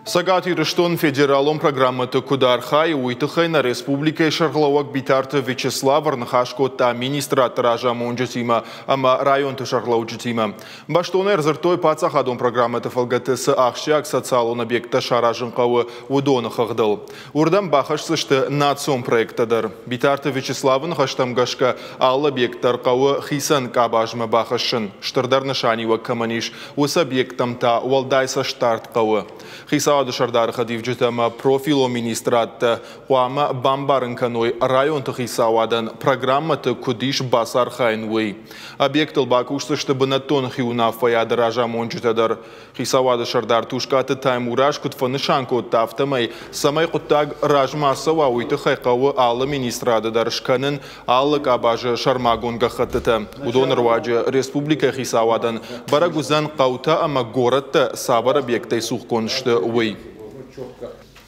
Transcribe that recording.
Цӕгат Ирыстон федералон программӕты куыд архайы, уый тыххӕй нӕ республикӕйы сӕргълӕууӕг Битарты Вячеслав ӕрныхас кодта министрадты разамонджытимӕ ӕмӕ районты сӕргълӕуджытимӕ. Бӕстонӕй ӕрдзырдтой паддзахадон программӕты фӕлгӕты цы ахсджиаг социалон объекттӕ саразын хъӕуы, уыдоны хыгъдыл. Уырдӕм бахӕсдзысты национ проекттӕ дӕр. Битарты Вячеславы ныхӕстӕм гӕсгӕ, алы объект дӕр хъӕуы хицӕн къабазмӕ бахӕссын. Стырдӕр нысаниуӕг кӕмӕн ис, уыцы объекттӕм та уӕлдай цӕстдард хъӕуы. Хицауады сӕрдары хӕдивджытӕ ӕмӕ профилон министрадтӕ хъуамӕ бамбарын кӕной районты хицауадӕн программӕты куыд ис бацархайын, уый. Объектыл бакусдзысты бынӕттон хиуынаффӕйады разамонджытӕ дӕр. Хицауады сӕрдар Тускъаты Таймураз куыд фӕнысан кодта, афтӕмӕй, цӕмӕй хъуыддаг размӕ цӕуа, уый тыххӕй хъӕуы алы министрады дӕр скӕнын алы къабазы сӕрмагонд гӕххӕттытӕ. Уыдоны руаджы республикӕйы хицауадӕн бӕрӕг уыдзӕн хъӕутӕ ӕмӕ горӕттӕ цавӕр объекттӕй цухгонд сты, уый.